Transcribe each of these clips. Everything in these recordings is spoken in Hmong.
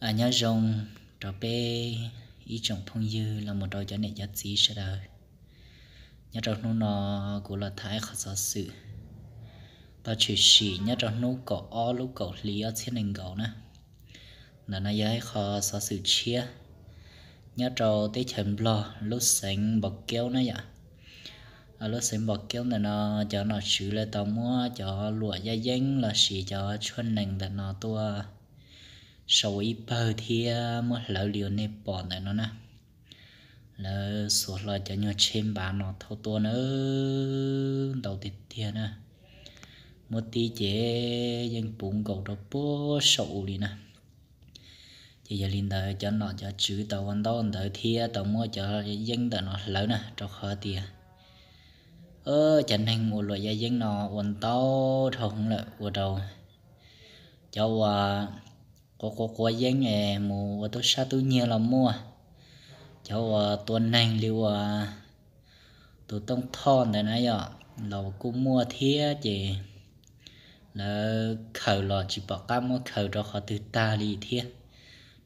Nyob zoo rau peb ib tsoom phooj ywg los mus rau cov niam cov txiv sawv daws. Nyob rau hnub no kuv los tham ib qho xov xwm tau tshwm sim nyob rau hnub kaum ob lub kaum hli ob txhiab nees nkaum na. Ntawm no yog ib qho xov xwm tshiab nyob rau teb chaws Nplog lub xeev Npauj Keub na yom. Lub xeev Npauj Keub ntawm no cov nom tswv lawv tau muab cov luam yaj yeeb lossis cov tshuaj nees ntawm no tuaj sau ua ib pawg thiab muab hlawv li uas nej pom ntawm no na. Lawv xuas hlo cov nyuag tsheb npav no thauj tuaj na, ntau tiag tiag na. Muab tib ces yeej puv nkaus rau puag saum u li na. Ces yog li ntawd cov nom cov tswv tau ua ntaub ntawv thiab tau muab cov yeeb ntawm no hlawv na, rau qhov tias cov neeg ua luam yaj yeeb no ua ntau dhau hwv lawm, ua rau cov uas quav quav quav yeeb es mus ua tub sab tub nyiag los muaj, cov uas tua neeg li uas tus Tooj Thoj ntawd na yom los kuj muaj thiab. Ces lawv khaws los tsis pom qab muab khaws rau qhov twg tag li thiab,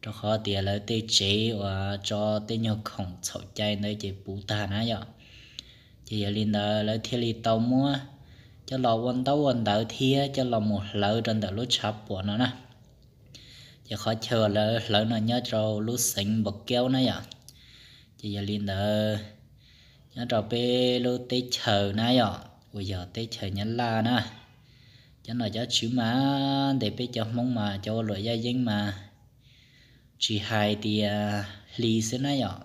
rau qhov tias lawv tej tsev uas tso tej nyuag khoom txhaum cai ntawd ces puv tag na yom. Ces yog li ntawd lawv thiaj li tau muab coj los ua ntaub ua ntawv thiab coj los mus hlawv rau ntawm lub tshav puam no na. Ces qhov chaw lawv hlawv no nyob rau lub xeev Npauj Keub na yom. Ces yog li ntawd nyob rau peb lub teb chaws na yom, uas yog teb chaws Nyab Laj na, cov nom cov tswv mas ntes peb cov Hmoob mas cov ua luam yaj yeeb mas tsis hais tias hli xwb na yom,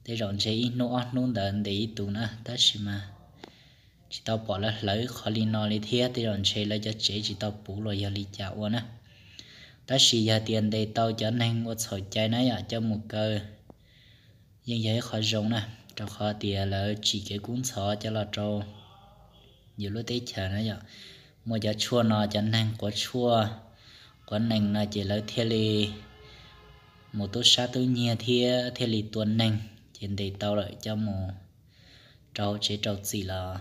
tej zaum ntshe ib hnub ob hnub ntawd ntes ib tus na, tab sis mas tsis tau pom lawv hlawv qhov li no li thiab, tej zaum ntshe lawv cov tsev tsis tau puv los yog li cas ua na. Tab sis yog tias ntes tau cov neeg ua txhaum cai na yom coj mus kaw yeej yog ib qho zoo na, rau qhov tias lawv tsim kev kub ntxhov coj los rau yus lub teb chaws na yom. Muaj cov tshuaj no cov neeg quav tshuaj quav nees no ces lawv thiaj li mus tub sab tub nyiag thiab thiaj li tua neeg, ces ntes tau lawm coj mus rau hauv tsev rau txim los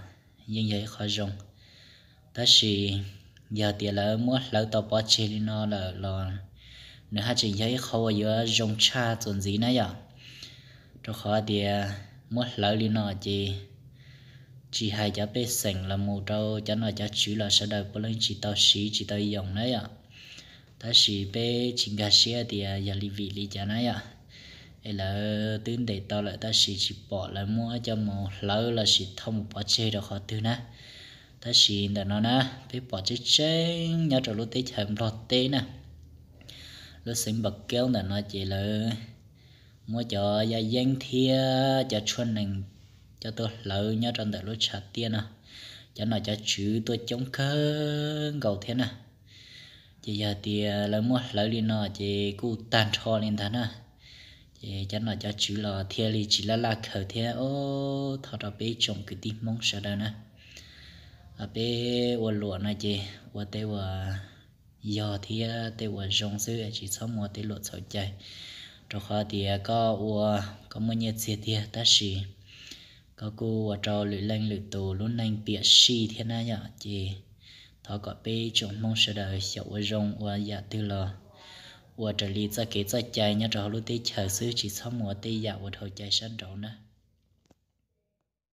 yeej yog ib qho zoo. Tab sis yog tias lawv muab hlawv tau pov tseg li no lawm los nws haj tseem yog ib qho uas yuav zoo tshaj txuas ntxiv na yom, rau qhov tias muab hlawv li no ces tsis hais cov pej xeem los mus rau cov nom cov tswv los sawv daws puav leej tsis tau siv tsis tau yoos na yom. Tab sis peb tsis nkag siab tias yog li vim li cas na yom, es lawv twb ntes tau lawm tab sis tsis pom lawv muab coj mus hlawv lossis thauj mus pov tseg rau qhov twg na. Tab sis ntawm no na, peb pom tseeb tseeb nyob rau lub teb chaws Nplog teb na, lub xeev Npauj Keub ntawm no ces lawv muab cov yaj yeeb thiab cov tshuaj nees coj tuaj hlawv nyob rau ntawm lub tshav tiaj no. Cov nom cov tswv tuaj coob kawg nkaus thiab na. Ces yog tias lawv muab hlawv li no ces kuj tag nrho li ntag na. Ces cov nom cov tswv los thiaj li tsis laj laj khaws thiab. Thov rau peb tsoom kwv tij Hmoob sawv daws na, peb ua luam no ces ua tej uas yog thiab tej uas zoo xwb, tsis txhob mus ua tej luam txhaum cai, rau qhov tias koj ua koj muaj nyiaj txiag tiag tab sis koj kuj ua rau lwm leej lwm tus lub neej piam sij thiab na yom. Ces thov kom peb tsoom Hmoob sawv daws xyaum ua zoo, ua yam twg los ua raws li txoj kev txoj cai nyob rau hauv lub teb chaws xwb, tsis txhob mus ua tej yam uas dhau cai sab nraud na.